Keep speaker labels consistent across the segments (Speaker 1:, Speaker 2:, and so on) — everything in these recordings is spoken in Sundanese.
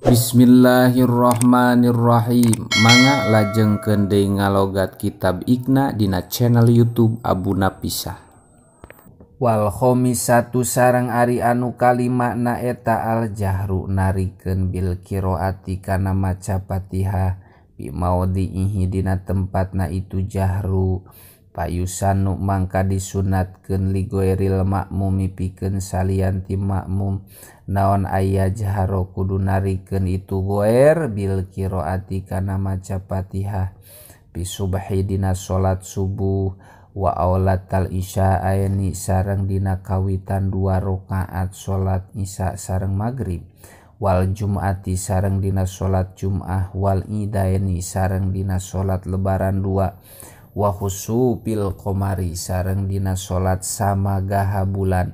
Speaker 1: Bismillahirrahmanirrahim. Mangga lajengkeun deui ngalogat kitab Iqna dina channel YouTube Abu Napisah. Wal khomisatu sareng ari anu kalima na eta al jahru narikeun bil qiraati kana maca Fatihah bi maudhi'ihi dina tempatna itu jahru payusanu mangka disunatkeun li goiril makmumi pikeun salian ti makmum naon aya jahro kudu narikeun itu goer bil qiraati kana maca Fatihah bi subhi dina salat subuh wa aulatal isya'aini sareng dina kawitan 2 rakaat salat isya sareng magrib wal jum'ati sareng dina salat jum'ah wal idaini sareng dina salat lebaran 2 wa khusufil qamari sareng dina salat samagaha bulan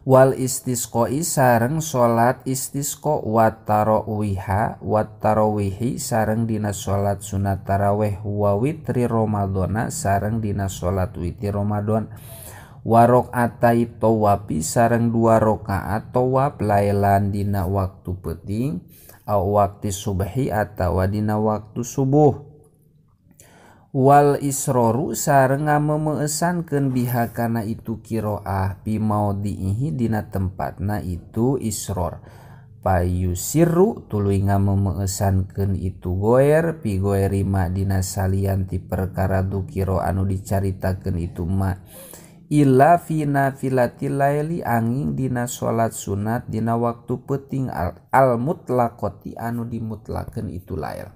Speaker 1: wal istisqa'i sareng salat istisqa wa tarawiha wa tarawihi sareng dina salat sunat tarawih wa witri ramadhana sareng dina salat witir Ramadan wa rakaat tawafi sareng 2 rakaat tawaf lailan dina waktu peuting au waktu subhi atawa dina waktu subuh wal isroru sareng ngamemeesankeun biha kana itu qiraah bi maudhi'ihi dina tempatna itu isror payusirru tuluy ngamemeesankeun itu goer pi goeri ma dina salian ti perkara dukira anu dicaritakeun itu ma illa fi nafilatil laili angin dina salat sunat dina waktu peuting al mutlaqati anu dimutlakeun itu lail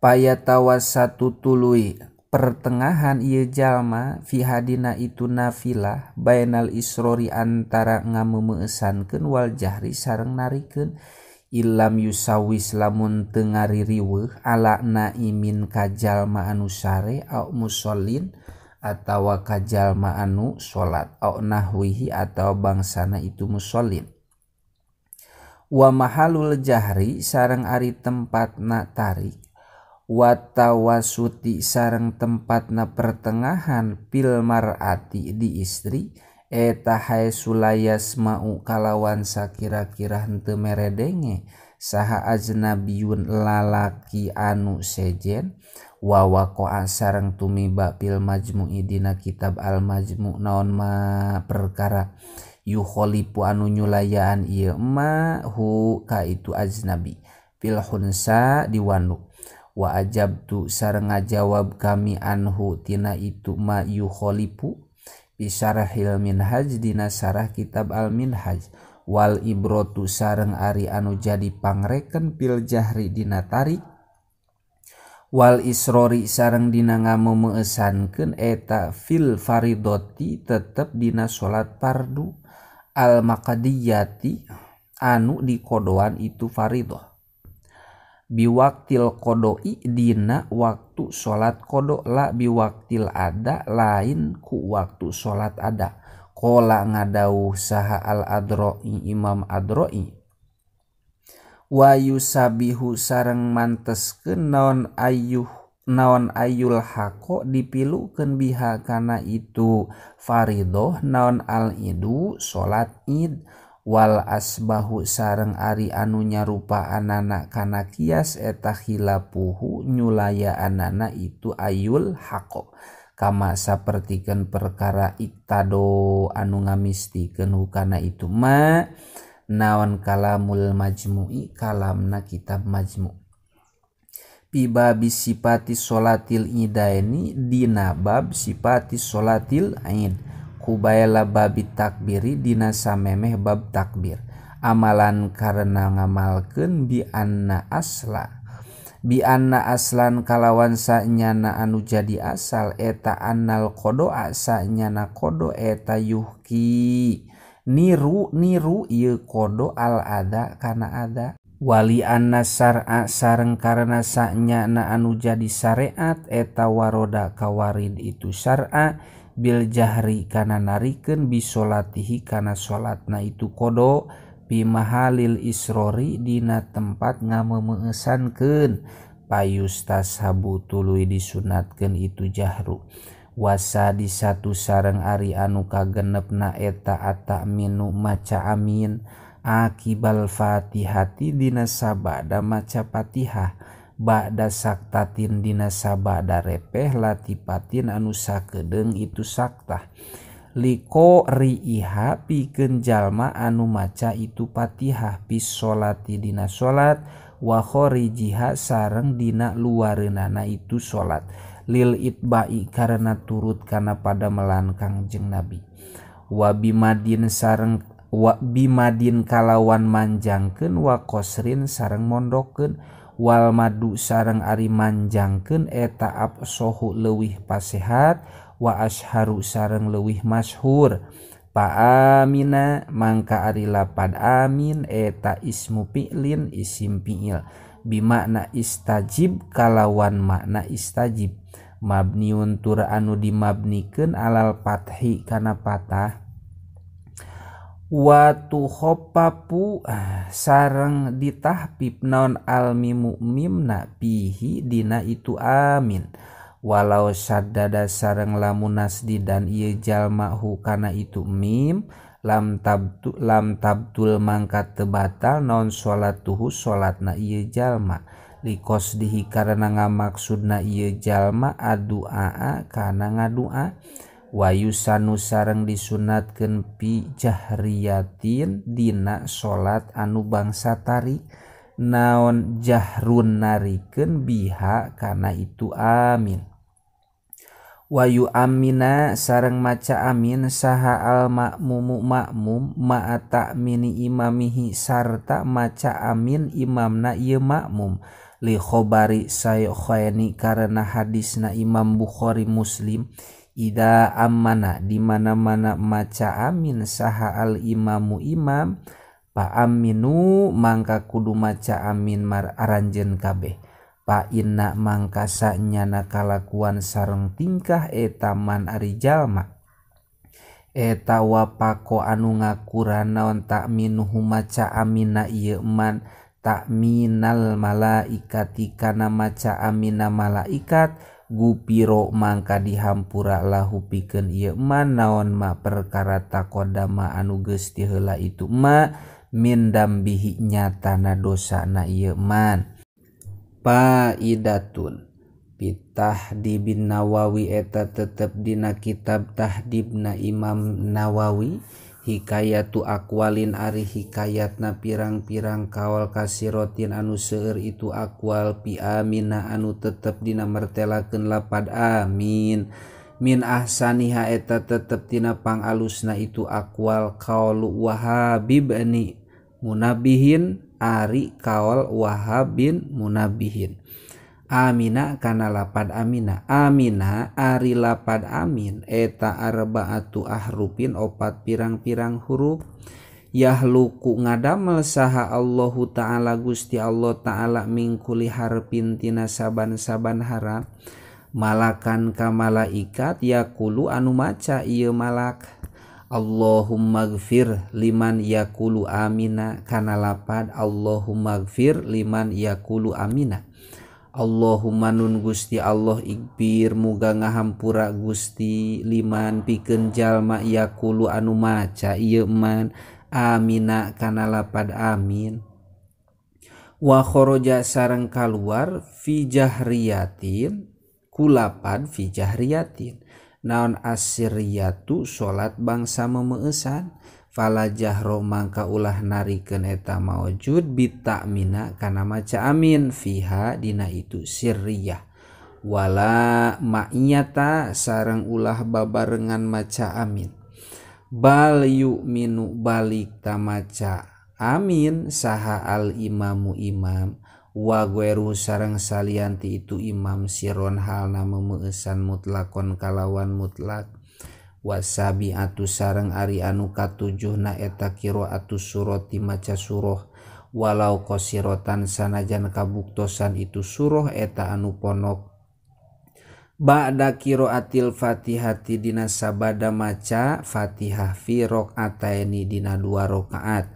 Speaker 1: payatawasatu tuluy pertengahan ieu jalma fi hadina itu nafilah bainal isrori antara ngamemeesankeun wal jahri sareng narikeun illam yusawis lamun teu ngaririweuh ala naimin ka jalma anu sare au musallin atawa ka jalma anu salat au nahwihi atawa bangsana itu musallin wa mahalul jahri sareng ari tempatna tarik watawasuti sareng tempatna pertengahan pil mar'ati di istri eta hae sulayas mau kalawan sakira-kira henteu meredenge saha ajnabiyun lalaki anu sejen wa waqa'a sareng tumiba pil majmu'i dina kitab al majmu' naon ma perkara yukhalifu anu nyulayaan ieu ma hu ka itu ajnabi pil hunsa diwanduk wa ajabtu sareng ngajawab kami anhu tina itu ma yukhalifu bi syarahil minhaj dina syarah kitab al minhaj wal ibrotu sareng ari anu jadi pangreken pil jahri dina tarik wal isrori sareng dina ngamemeesankeun eta fil faridoti tetep dina salat fardu al maqdiyati anu dikodoan itu faridoh biwaktil qodoi dina waktu salat qodo la biwaktil ada lain ku waktu salat ada qala ngadauh saha al adroi imam adroi wa yusabihu sareng manteskeun naon ayul haqo dipilukeun biha kana itu faridoh naon al idu salat id wal asbahu sareng ari anu nyarupa anana kana kias eta khilafuhu nyulaya anana itu ayul haqo kama sapertikeun perkara iktado anu ngamistikeun hukana itu ma naon kalamul majmu'i kalamna kitab majmu' fi babi sifati sholatil idaini dina bab sifati sholatil aid kubaila babi takbiri dina samemeh bab takbir amalan karena ngamalkeun bi anna asla bi anna aslan kalawan sanyana anu jadi asal eta annal qodoa sanyana qodo eta yuhki niru niru ieu qodo al ada kana ada wali anna syar'a sareng karena sanyana anu jadi syariat eta waroda kawarid itu syar'a bil jahri kana narikeun bisolatihi kana salatna itu qodo bi mahalil isrori dina tempat ngamemeesankeun payustashabu tuluy disunatkeun itu jahru wasa di satu sareng ari anu kagenepna eta ataminu maca amin Akibal Fatihati dina sabada maca Fatihah ba'da saktatin dina sabada repeh latipatin anu sakedeung itu saktah liko riiha pikeun jalma anu maca itu Fatihah fi sholati dina salat wa kharijiha sareng dina luareunana itu salat lil itba'i karena turut kana padamelan Kangjeng Nabi wa bimadin sareng wa bimadin kalawan manjangkeun wa qasrin sareng mondokeun wal madu sareng ari manjangkeun eta absohu leuwih pasehat wa asharu sareng leuwih masyhur pa amina mangka ari lapad amin eta ismu fi'lin isim fi'il bimakna istajib kalawan makna istajib mabniun tur anu dimabnikeun alal fathi kana patah wa tukhaffafu sareng ditahfif naon almimu mimna pihi dina itu amin walau saddada sareng lamun nasdidan ieu jalma hu kana itu mim lam tabtul mangka teu batal naon salatuhu salatna ieu jalma liqasdihi karena ngamaksudna ieu jalma adu'a kana ngadua wa yusanu sareng disunatkeun pi jahriyatin dina salat anu bangsa tarik naon jahrun narikeun biha kana itu amin wa yu amina sareng maca amin saha al makmumu makmum ma'a ta'mini imamihi sarta maca amin imamna ieu makmum li khobari saykhaini karena hadisna Imam Bukhari Muslim ida amana di mana-mana maca amin saha al imamu imam pa aminu mangka kudu maca amin mar aranjeun kabeh pa inna mangka sanyana kalakuan sareng tingkah eta man ari jalma eta wapako anu ngakuran naon takminuhu maca amina ieu man takminal malaikati kana maca amina malaikat gupiro mangka dihampura lahu pikeun ieu man naon ma perkara taqaddama anu geus ti heula itu ma min dambihi nyatana dosana ieu man. Faidatun Bitahdibin Nawawi eta tetep dina kitab Tahdibna Imam Nawawi hikayatu aqwalin ari hikayatna pirang-pirang kaol kasirotin anu seueur itu aqwal pi amina anu tetep dina mertelakeun lapad amin min ahsaniha eta tetep tina pangalusna itu aqwal qaulu Wahab bin Munabihin ari kaol Wahab bin Munabihin amina kana lapad amina amina ari lapad amin eta arbaatu ahrufin opat pirang-pirang huruf yahluku ngadamel saha Allahu ta'ala Gusti Allah ta'ala mingkuli harfin tina saban-saban harap malakan ka malaikat yaqulu anu maca ieu malak Allahumma gfir liman yaqulu amina kana lapad Allahumma gfir liman yaqulu amina Allahumma nun Gusti Allah igbir muga ngahampura Gusti liman pikeun jalma yaqulu anu maca ieu man amina kana lapad amin wa kharaja sareng kaluar fi jahriyatin kulapad fi jahriyatin naon asiriyatu salat bangsa memeusan fala jahro mangka ulah narikeun eta maujud bitakmina kana maca amin fiha dina itu sirriyah wala ma'iyata sareng ulah babarengan maca amin bal yu'minu balik ta maca amin saha al imamu imam wa gueru sareng salianti itu imam siron halna memeusan mutlakon kalawan mutlak wasabi'atu sareng ari anu katujuhna eta qiraatu surati maca surah walau qasirotan sanajan kabuktosan itu surah eta anu ponok ba'da qiraatil fatihati dina sabada maca fatihah fi rakaataini dina dua rakaat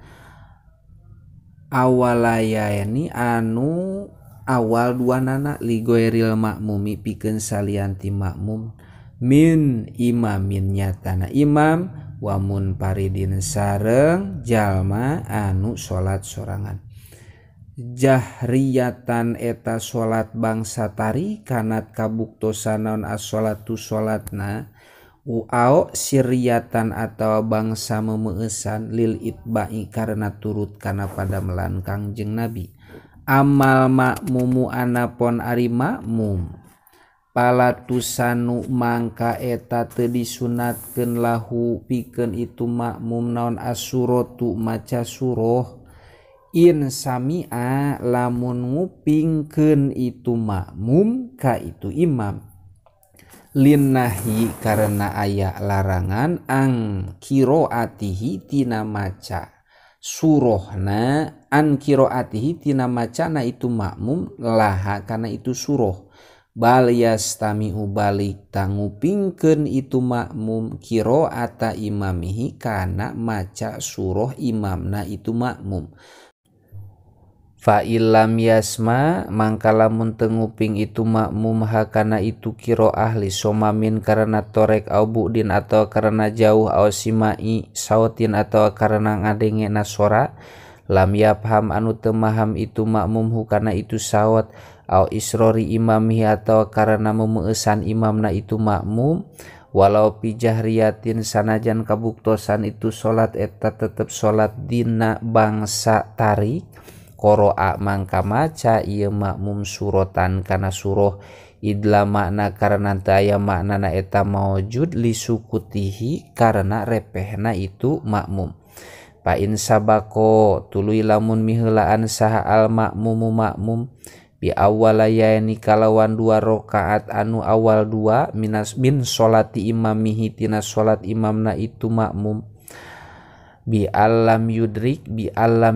Speaker 1: awalayaini anu awal dua nana ligoiril makmumi pikeun salianti makmum min imamin nyatana imam Wa munfaridin sareng jalma anu salat sorangan. Jahriyatan eta salat bangsa tari kanat kabuktosan naon as-sholatu salatna uao siriyatan atawa bangsa memeueusan lil itba'i karena turut kana padamelan Kangjeng Nabi. Amal makmumu anapon ari makmum palatusanu mangka eta teu disunatkeun lahu pikeun itu makmum naon as-suratu maca surah in sami'a lamun ngupingkeun itu makmum ka itu imam linnahi karena aya larangan ang qiraatihi tina maca surahna an qiraatihi tina macana itu makmum laha kana itu surah bal yastami'u balik tangupingkeun itu makmum qiraata imamihi kana maca surah imamna itu makmum. Fa illam yasma mangka lamun teu nguping itu makmum hakana itu qiraah li somamin karena torek au bu'din atau karena jauh au simai sautin atau karena ngadengena sora lam yafham anu teu maham itu makmum hukana itu saot au isrori imamihi atau karena memeueusan imamna itu makmum walau pijahriyatin sanajan kabuktosan itu salat eta tetep salat dina bangsa tarik qoro'a mangka maca ieu makmum suratan kana surah idla makna karena teu aya maknana eta maujud li sukutihi karena repehna itu makmum. Fa in sabaqo tuluy lamun miheulaan saha al makmumu makmum bi awwalayaini kalawan dua rakaat anu awal dua minas min sholati imamihi tina salat imamna itu makmum bi alam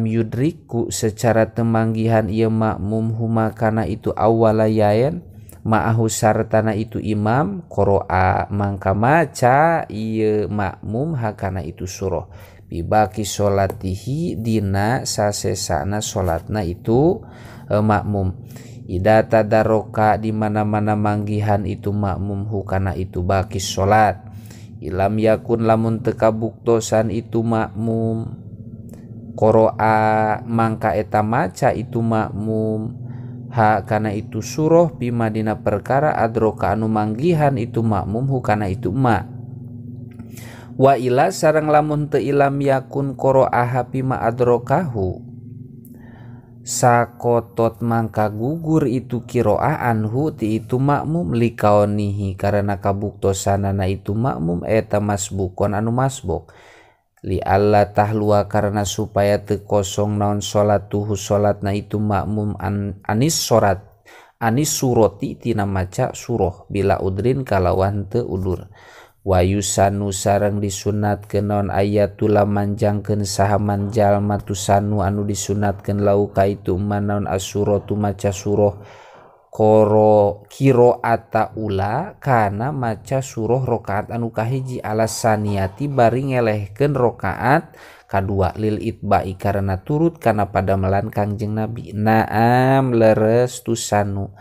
Speaker 1: yudrik ku secara temanggihan ieu makmum huma kana itu awwalayain ma'ahu sartana itu imam qoro'a mangka maca ieu makmum hakana itu surah bibaki sholatihi dina sasesana salatna itu makmum. Ida tadaroka di mana-mana manggihan itu makmum hukana itu baki salat. Ilam yakun lamun teu kabuktosan itu makmum qoro'a mangka eta maca itu makmum ha kana itu surah bima dina perkara adroka anu manggihan itu makmum hukana itu ma. Wa ila sareng lamun teu ilam yakun qoro'a bima adrokahu sakotot mangka gugur itu kiroah anhu ti itu makmum likaonihi karena kabuktosanana itu makmum eta masbukon anu masbuk li alla tahlua karena supaya teu kosong naon salatuhu salatna itu makmum anis sorat anis suroti tina maca surah bila udrin kalawan teu udur. Wayusanu sareng disunatkeun naon ayatula manjangkeun saha man jalma tusanu anu disunatkeun lau ka itu manaon asuratu maca surah qoro qiraata ula kana maca surah rakaat anu kahiji alasaniati bari ngelehkeun rakaat kadua lil itba'i karena turut kana padamelan Kangjeng Nabi. Naam leres tusanu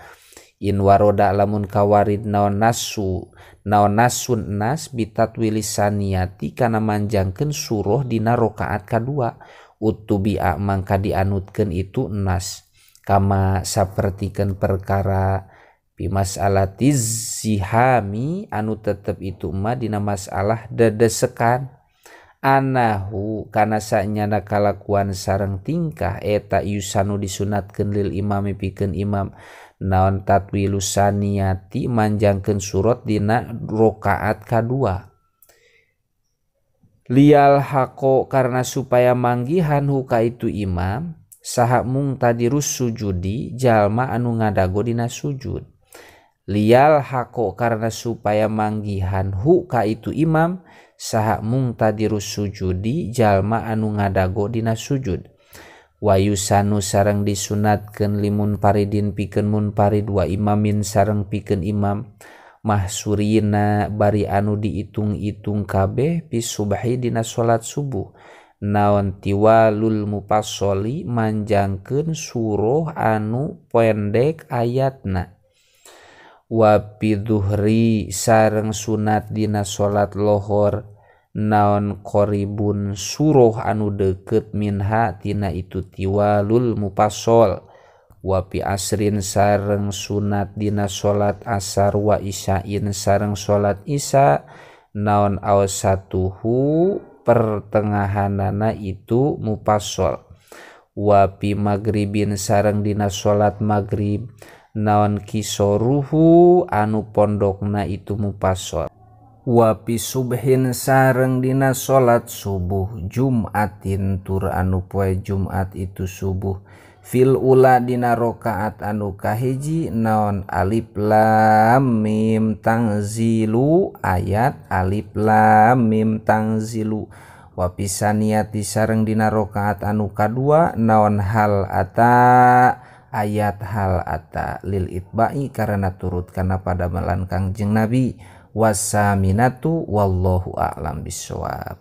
Speaker 1: in waroda lamun kawarid naon nasu naon nasun nas bitatwilisaniati kana manjangkeun surah dina rakaat kadua utubi'a mangka dianutkeun itu nas kama sapertikeun perkara bi mas'alatiz zihami anu tetep itu ma dina masalah dedesekan anahu kana sanyana kalakuan sareng tingkah eta yusanu disunatkeun lil imami pikeun imam naon tatwilusaniati manjangkeun surat dina rakaat kadua lial haqo karena supaya manggihan huka itu imam saha mung tadirus sujudi jalma anu ngadago dina sujud lial haqo karena supaya manggihan huka itu imam saha mung tadirus sujudi jalma anu ngadago dina sujud. Wayusanu sareng disunatkeun limun paridin pikeun munfarid wa imamin sareng pikeun imam mahsurina bari anu diitung-itung kabeh fi subhi dina salat subuh naon tiwalul mufassali manjangkeun surah anu pendek ayatna wa fi dhuhri sareng sunat dina salat lohor Naon qoribun suruh anu deukeut minha tina itu tiwalul mufassal. Wa fi asrin sareng sunat dina salat asar wa isyain sareng salat isya naon awsatuhu pertengahanana itu mufassal. Wa fi magribin sareng dina salat magrib naon kisoruhu anu pondokna itu mufassal. Wa fi subhin sareng dina salat subuh Jumatin tur anu poe Jumat itu subuh. Fil ula dina rakaat anu kahiji naon alif lam mim tangzilu ayat alif lam mim tangzilu. Wa fi saniyati sareng dina rakaat anu kadua naon hal ata ayat hal ata lil itba'i karena turut kana padamelan Kangjeng Nabi. Wasaminatu wallahu a'lam bissawab.